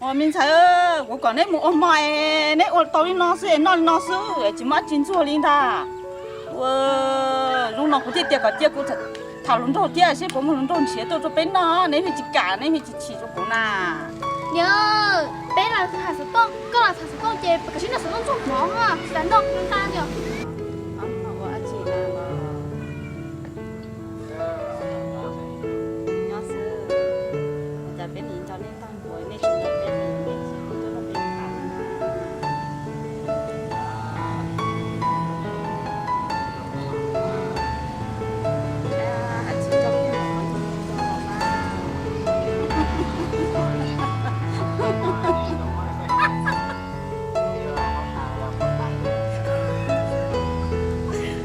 Me ntxhais, kuv kom neb mus ua hmo es neb ua tau li no xwb es noj li no xwb es tsis muaj dab tsi ntxuag li ntag. Ua, zoo no kuv thiaj tias kom cia kuv tham hluas nraug thiab seb puas muaj hluas nraug nrhiav tuaj rau peb noj, neb thiaj tsis kam, neb thiaj tsis chim rau kuv na. Niam, peb los tham xov tooj, koj los tham xov tooj ces peb cia li noj xov tooj ntxuag mov, tsis tas noj nqa li os.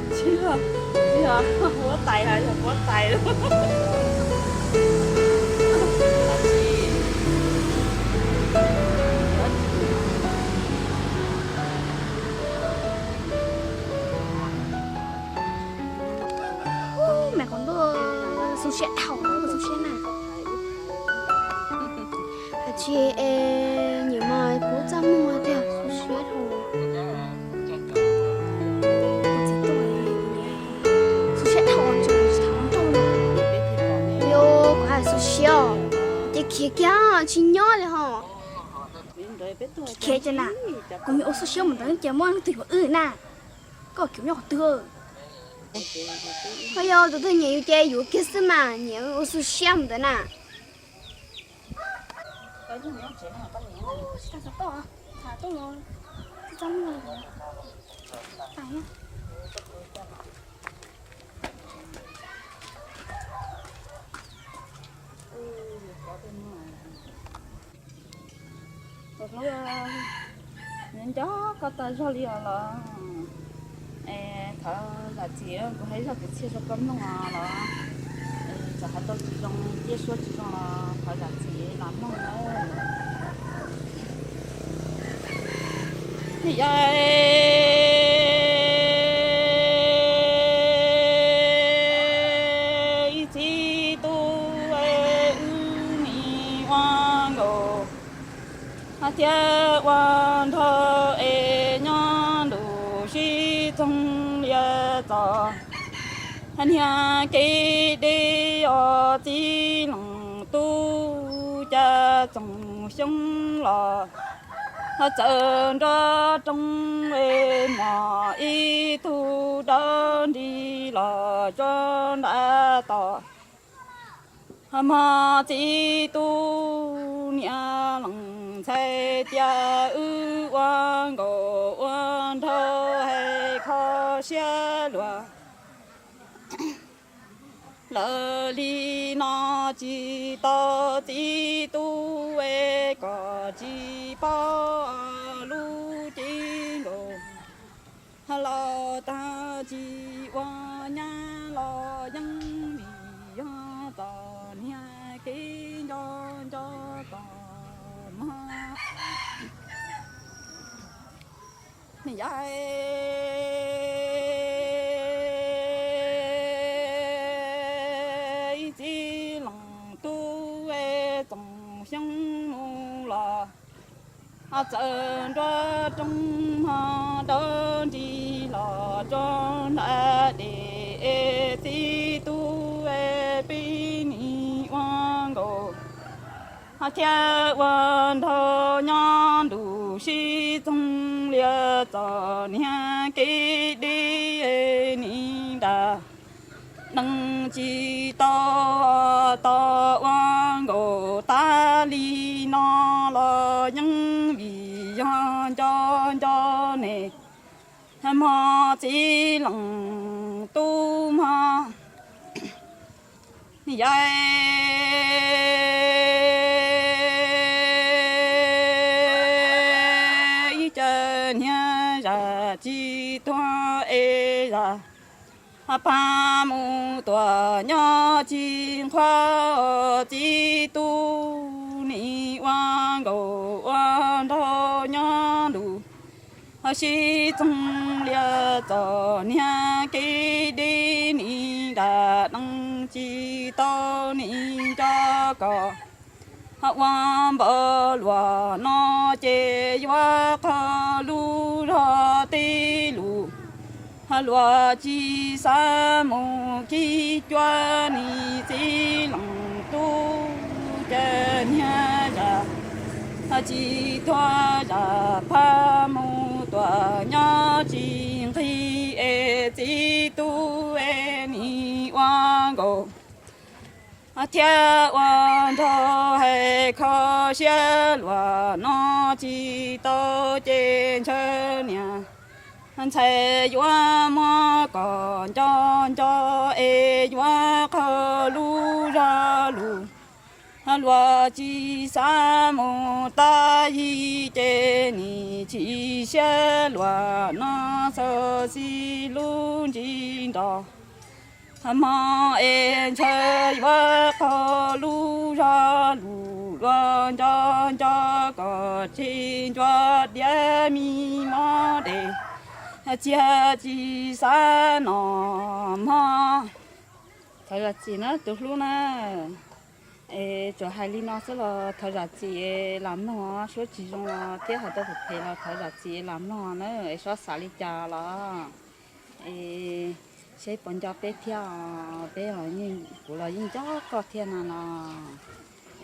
Tsis yog, tsis yog huab tais, yog huab tais. Me qhov ntuj, xu siab dhau, xu siab na. Hais tsis es nyiam mas kuv txaj muag tiag, xu siab dhau. Xu siab dhau, tsis tham hluas nraug no. Yog kuv hais xu siab os, ces khiav kiag tsis nyob li hos. Khiav ces na, kuv nyiam ua xu siab mus ntawd ces muaj leej twg yuav wb na. Koj khiav nyob qhov twg? Ho yog tus twg nyiam yus ces yuav kiag xwb mas, nyiam ua xu siab mus ntawd na. Tus hlub, nco nco koj tag zog li os los. Es thov zam txim kuv hais zaj kwv txhiaj rau koj mloog os los. Txawm hais tau tsis zoo, cia suab tsis zoo los thov zam txim los mloog nawb. Yog ib txiv tub es wb nim ua nkaus, hos thiab ua nraug es nyob ntuj sib txoog lias txos, hos niag kev deb os txiv leej tub cas txoog xyoob los, hos txawm nrog rooj es mos ib tug dawb nti los tso nram tos. Hos mog txiv tub niam leej ntxhais tias wb ua nkaus ua nraug hais kho siab luag. Lawv li no tsis tau txiv tub es kom tsis paub lub cev nkaus. Hos los tag tsis ua nyab los yeej vim yog txom nyem kev nco nco tos mog. Yog ib txiv leej tub es txoog xyoob mus los, hos txawm nrog rooj mog dawb nti los tso nram dej es txiv tub es peb nim ua nkaus, hos thiab ua nraug nyob ntuj sib txoog lias txom nyem kev deb es nim nram neej tsis tau tos ua nkaus tas li no los yeej vim yog nco nco ne mog txiv leej tub mog. Yog ib cov niag zam tsis tuag es zam pab mus tuam nyob tsis nqhuab, txiv tub nim ua nkaus ua nraug nyob ntuj sib txoog lias txom nyem kev deb, nim nram neej tsis tau nim nco kom Ua npaum luaj no ces yuav qaug lub zog tij lus, luag tsis xav mus kib cuab nim txiv leej tub caw niag zam, tsis tuag zam phaj mus tuam nyob tsis nqig es txiv tub es nim ua nkaus thiab ua nraug hais kho siab luaj no tsis tau ces ntshaw niam ntxhais yuav muab kom nco nco es yuav qaug lub zog lus, luag tsis xav mus tab yig ces nim tsis siab luaj no xav xij lub ntsig nrog hmo es ntshaw yuav qaug lub zog lus luaj nco nco kom tsis ncua diav mi mob des txiag tsis xav noj mov. Thov zam txim na tus hlub na, es tsuas hais li no xwb los thov zam txim es lam mloog, suab tsis zoo los thiab hais tau phem phem los thov zam txim es lam mloog na, es sob xav li cas los es seb puas nco peb thiab, peb los, kuv los yeej nco koj thiab na los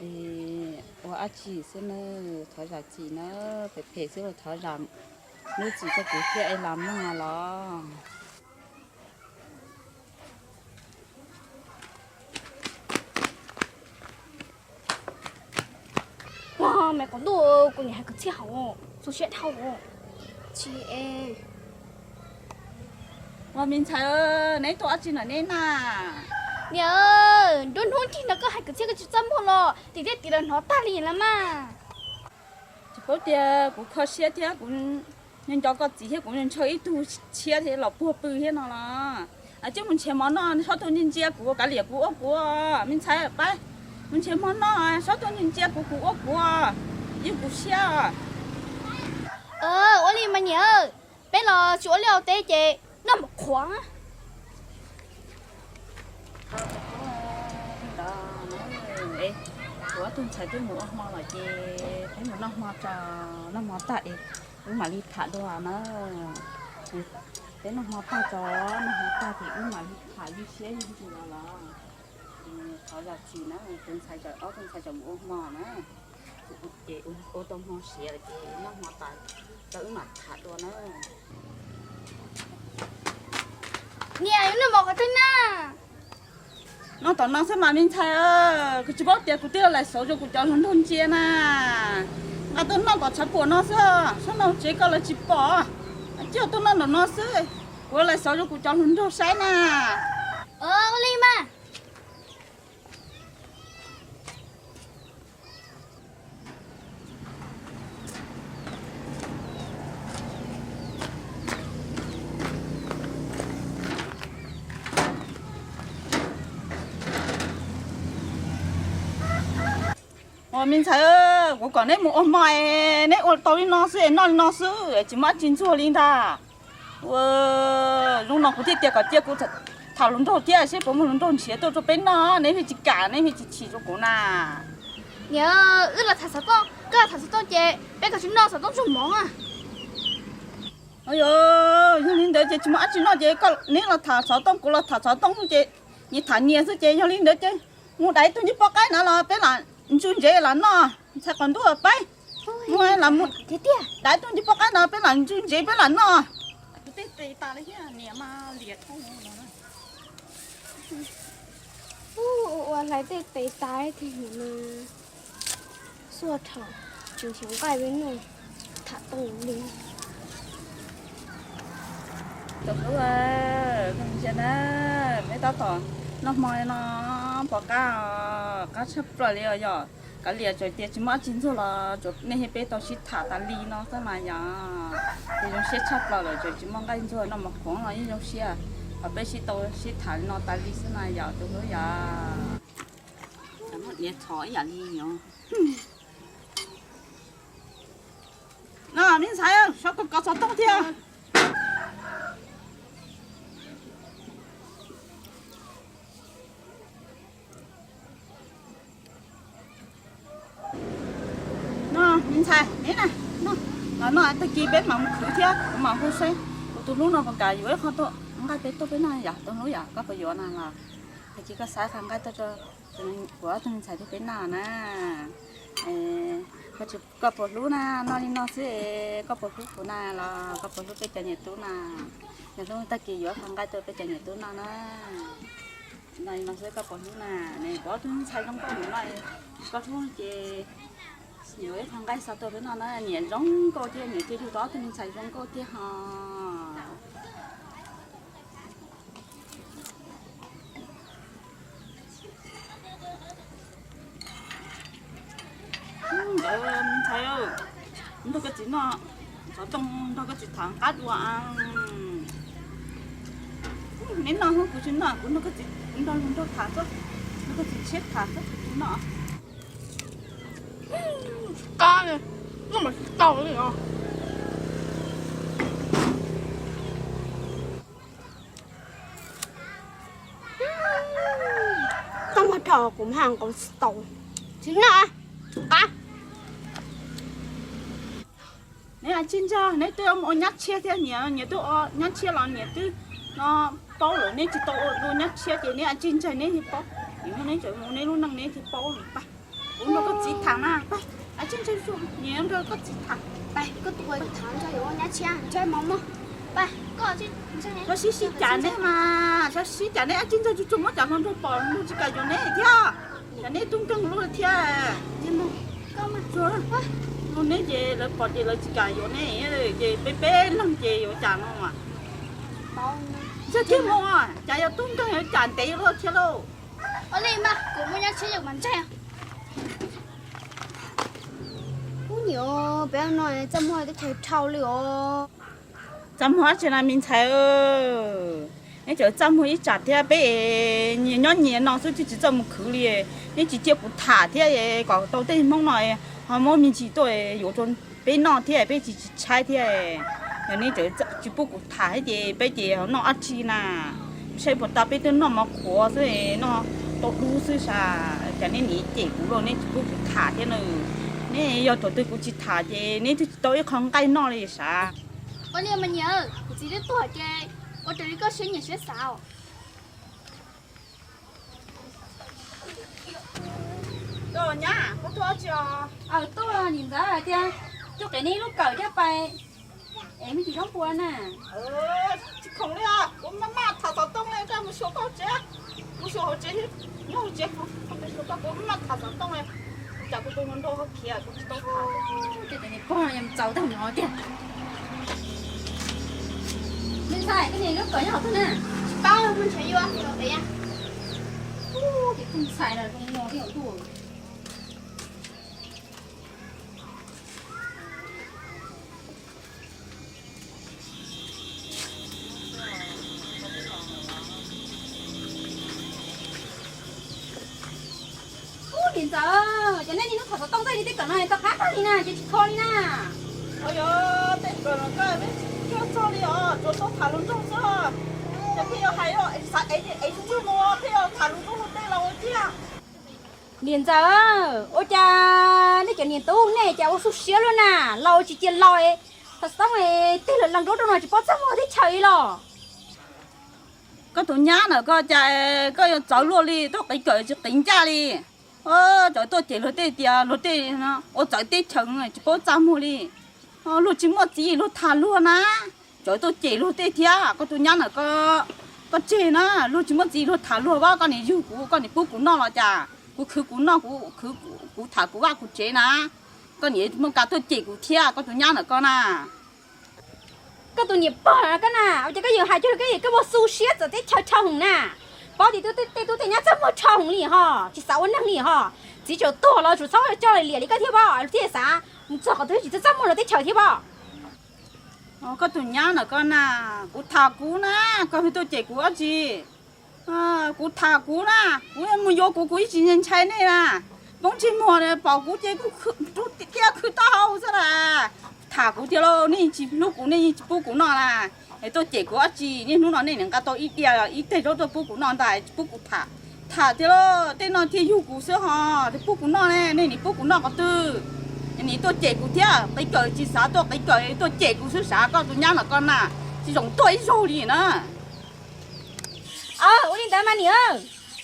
es ua dab tsi xwb na, thov zam txim na, phem phem xwb los thov zam lub txim rau kuv thiab es lam mloog los. Ua me qhov ntuj, kuv niam hais kwv txhiaj hauv, txaus siab dhau. Tsis es. Ua me ntxhais, neb tuaj dab tsi na neb na? Niam, nruab hnub ncig no koj hais kwv txhiaj koj tsis txaj muag los tim tej tim los hnov tag li lawm mas. Tsis paub tias kuv kho siab thiab kuv nco nco koj txiv thiab kuv ntshaw ib tug tshiab thiab los puag pw thiab no los. Coj mus nrhiav mov noj, sob tuaj ntsia ntsia kuv, kav liam kuv ua kuv, me ntxhais pab. Mus nrhiav mov noj, sob tuaj ntsia ntsia kuv, kuv ua kuv, yeej kuv siab. Ua li mas niam, peb los tsis ua liaj ua teb ces noj mov qhuav. Kuv ob tug ntxhais twb mus ua hmo lawm ces peb mus noj hmo tso, noj hmo tag es wb mam li tham dua na. Peb noj hmo tag tso, noj hmo tag ces wb mam li tham ywj siab ywj ntsws los los. Thov zam txim na, tus ntxhais, ob tug ntxhais tseem mus ua hmo na. Ces ua tau hmo siav lawm ces noj hmo tas tso wb mam tham dua na. Niam, yuav noj mov qhov twg na? Noj tom no xwb mas me ntxhais, kuv tsis paub tias kuv twb los laim xauv rau kuv cov hluas nraug ntsia na. Nqa tuaj noj tom tshav puam no xwb, sab nraud tsev koj lawv tsis pom. Coj tuaj noj tom no xwb, kuv los laim xauv rau kuv cov hluas nraug saib na. Ua li mas. Ua me ntxhais, kuv kom neb mus ua hmo es neb ua tau li no xwb es noj li no xwb, tsis muaj dab tsi ntxuag li ntag. Zoo no kuv thiaj tias kom cia kuv tham hluas nraug thiab seb puas muaj hluas nraug nrhiav tuaj rau peb noj, neb pheej tsis kam, neb pheej tsis chim rau kuv na. Niam, wb los tham xov tooj, koj los tham xov tooj ces peb koj tsis noj xov tooj tsuag mov. Yog li ntawd ces tsis muaj dab tsi noj ces neb los tham xov tooj, kuv los tham xov tooj ces nyias tham nyias xwb ces yog li ntawd ces mus dais ib tug ncej pob qaib no los peb lam ntsu ntsev lam noj, ntxhais qos ntuj pab. Mus dais ib tug ncej pob qaib no peb lam ntsu ntsev peb lam noj. Ua hlais tej tes tas thiab no. Xuaj thaum tsis nrhiav nqaij peb noj, tham tooj li. Tus hlub, koj ntsia na, peb tab tom noj hmo no pom qab, qab tshaj plaws li os yom. Kav liam txawm tias tsis muaj dab tsi ntxuag los nej thiab peb tau sib tham tas li no xwb mas yom. Ces zoo siab tshaj plaws lawm, txawm tsis muaj nqaij ntxuag noj mov qhuav los yeej zoo siab, ho peb sib tau sib tham li no tas li xwb mas yom tus hlub yom. Niam txhov ib yam li no. No me ntxhais, sawv koj kov xov tooj thiab. Me ntxhais, neb na, los noj, tag kis peb mam mus khwv thiab, kuv mam hu seb kuv tus hlub no puas kam yuav ib qho tuaj nqaij peb tuaj peb noj yom, tus hlub yom, koj puas yuav na los? Tag kis koj xa qhov nqaij tuaj rau kuv ob tug me ntxhais thiab peb noj na. Koj puas hlub na, noj li no xwb es koj puas hlub kuv na los koj puas hlub peb cov niam tub na? Yog hlub tag kis yuav qhov nqaij tuaj peb cov niam tub noj na. Noj li no xwb koj puas hlub na? Kuv ob tug me ntxhais zoo nkauj no, koj hlub ces yuav ib qho nqaij xa tuaj peb noj na. Niam zoo nkauj thiab, niam cia yug tau ob tug me ntxhais zoo nkauj thiab ho. Ntxhais, nrog koj txiv noj xov tooj, nrog koj txiv tham qab dua. Neb noj, kuv tsis noj, kuv nrog koj txiv, kuv nrog luag nrog tham xwb, nrog koj txiv tshiab tham xwb, kuv tsis noj. Qab li, noj mas tsis tau li os. Txaj muag dhau kuv haj nqaus tsis tau. Tsis noj, qab. Neb ua tsis ntshai, neb twb ua nyab tshiab thiab, nyias nyias twb ua nyab tshiab los nyias twb no paub lawm, neb tsis tau ua dua nyab tshiab ces neb ua tsis ntshai neb thiaj paub. Neb tseem mus neb lub neej neb thiaj paub. Pab, kuv nrog koj txiv tham mas, pab, ua tsis ntshai, nyias nrog koj txiv tham. Pab, koj tus ua tham ntshai yuav ua nyab tshiab ntshai mos mos. Pab, koj tsis ntshai, sib sib cam neb mas, sib sib cam neb ua tsis ntshai, tsuas tsuas muab cov hluas nraug pom hluas nraug tsis kam yuav neb thiab. Cov neb tub nkeeg luaj thiab. Luag neb ces lawv pom ces lawv tsis kam yuav neb, ces peb peb leeg ces yuav cas no mas. Ntshai thiab mas, cas yog tub nkeeg yuav cam ntev luaj thiab lauj. Ua li mas kuv muaj nyab tshiab yus mas ntshai. Ub, nyiam peb no txaj muag teb chaws dhau li os. Txaj muag dab tsi na me ntxhais? Neb tseem txaj muag ib tsam thiab, peb nyias nyob nyias no xwb twb tsis txawj mus khwv li. Neb tsis cia kuv tham thiab kom tau tej hmoob no ho muab me ntsis tuaj yuav rau peb noj thiab, peb tsis tsis tshaib thiab. Yog neb tseem tsis pub kuv tham thiab ces peb ces noj dab tsi na? Saib puas tas, peb twb noj mov qhuav xwb, noj tau dub xwb sas, cas neb nim cem kuv luaj, neb tsis pub kuv tham thiab na. Neb yog thaum twg kuv tsis tham ces neb twb tsis tau ib qho nqaij noj li sas. Ua li mas nyiam, kuv txiv twb tuag ces ua raws li koj siab nyiam siab xav os. Koj nyab, koj tuaj tsi os? Tuaj niam ntxawm tias tuaj qiv neb lub kawm thiab pais es me ntsis zaub npua na. Tsis khoom li os, kuv maj maj tham xov tooj li, koj mus xyuas koj tsev, mus xyuas hauv tsev, nyob hauv tsev, kuv maj maj tham xov tooj li. Cas kuv tus hluas nraug ho khiav kuv tsis tau tham. Ces tus niam pog no txaus tag mov tiag. Me ntxhais, koj niam lub kawm nyob qhov twg na? Tsis paub, muaj ntshav yuav los pem. Ces tus ntxhais no tus no thiaj tuaj. Ub, niam ntxawm, ces nej niaj hnub tham xov tooj tag li tej kawm no tau qab tag li na, ces tsis kho li na. Ua yog tej kawm no koj peb tsis txog li os, tsuas tau tham hluas nraug xwb. Ces pheej yuav hais xav ev es tsis txog mus, pheej yuav tham hluas nraug luag tej los ua tiag. Niam ntxawm, ua cas nej cov niam tub nej cas ua xu siab luaj na, laus tsis cia laus, tham xov tooj tig lawm lees rau rau no tsis paub txaj muag teb chaws li los. Koj tus nyab ntawm koj cas koj yuav txawv luaj li, tuaj qiv kawm tsis qiv ncaj li. Cov tuaj cem luag tej tias luag tej ua txawv teb chaws tsis paub txaj muag li. Luag tsis muaj txiv luag tham luag na. Cov tuaj cem luag tej thiab, koj tus nyab ntawm koj tseg na, luag tsis muaj txiv luag tham luag, koj niam yug kuv, koj niam pub kuv noj los cas, kuv khwv kuv noj, kuv tham kuv vaj kuv tsev na. Koj niam muaj kas tuaj cem kuv thiab, koj tus nyab ntawm koj na. Koj tus niam pog koj na, ua cas koj yuav hais coj lus koj, koj muaj xu siab txawv teb chaws dhau heev na. Paub tias tej tub tej nyab txaj muag dhau heev li ho, tsis xav ua neeg li ho. Txiv tseem tuag los tseem txhob coj liam li koj thiab pab, thiaj xav mus txog qhov twg tsis txaj muag rau teb chaws thiab pab. Koj tus nyab ntawm koj na, kuv tham kuv na, koj tuaj cem kuv dab tsi? Kuv tham kuv na, kuv mus yuav kuv, kuv yeej tsis ntshai nej na. Poob ntsej muag pom kuv ces kuv thiab khwv taub hau xwb las. Tham kuv tiag lauj, nej yeej tsis hlub kuv, nej yeej tsis pub kuv noj na. Es tuaj cem kuv dab tsi? Niaj hnub no nej nim nqa tau ib diav ib teg zaub tuaj pub kuv noj ntag, tsis pub kuv tham. Tham tiag lauj, tej no thiaj yug kuv xwb ho, thiaj pub kuv noj ne, nej nim pub kuv noj qhov twg? Niam tuaj cem kuv thiab, qiv kawm tsis xav tuaj qiv kawm, tuaj cem kuv xwb, xav koj tus nyab no koj na, tsis zoo tuaj ib zaug li na. Ua li ntawd mas niam,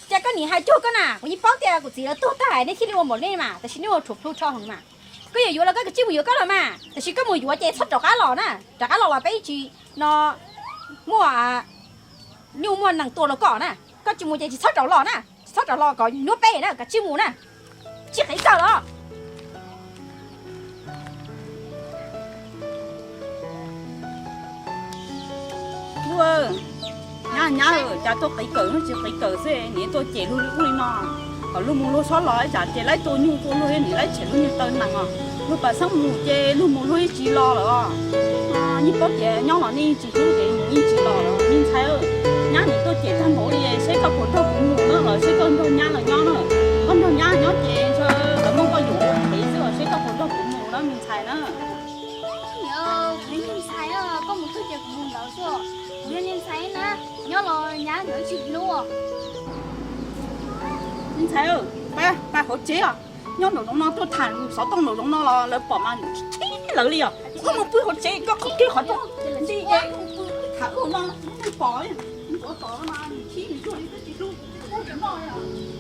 cas koj niam hais cuag koj na, kuv yeej paub tias kuv txiv lawv tuag tag nej thiaj li ua npaum nej mas, tab sis nej ua rhuav plhu rho heev mas. Koj yuav yuav los koj tsis mus yuav koj los mas, tab sis koj mus yuav ces txhob rov qab los na, rov qab los los peb ib tsis no muaj nyuj muaj nees tua los kom na, koj tsis mus ces tsis txhob rov los na, tsis txhob rov los kom nyuaj peb na, koj tsis mus na, tsis qiv kawm los. Nyab, nyab, cas tuaj qiv kawm tsis qiv kawm xwb, niam tuaj cem luag li ub li no. Kom luag mus luag txhob los, ib tsam ces lawv tua nyuj tua luag, niam lawv tshem luag nyuj taw nees os. Luag pam xeeb mus ces luag mus luag yeej tsis los lawm os. Yeej paub tias nyob los nej yeej tsis hlub ces mus yeej tsis los lawm. Me ntxhais, nyab niam tuaj cem tag npaum li, seb koj puas nrog kuv mus na los seb koj nrog nyab los nyob na. Koj nrog nyab nyob ces ntshe lawv muab koj yuam ua phem xwb os, seb koj puas nrog kuv mus na me ntxhais na. Niam, kuv yog niag ntxhais, koj mus twg ces kuv mus ntawd xwb. Kuv yog niag ntxhais na, nyob los nyab nkawd tsis hlub. Me ntxhais, pab pab hauv tsev os. Nyob nraum zoov no tuaj tham xov tooj nraum zoov no los lawv pom mas tsis lawv li os. Koj mus pw hauv tsev, koj qhov kiag qhov rooj nti ces tham no, pom ntsuav tom no mas nws khib nws tuag li twb tsis hlub, tsis noj li.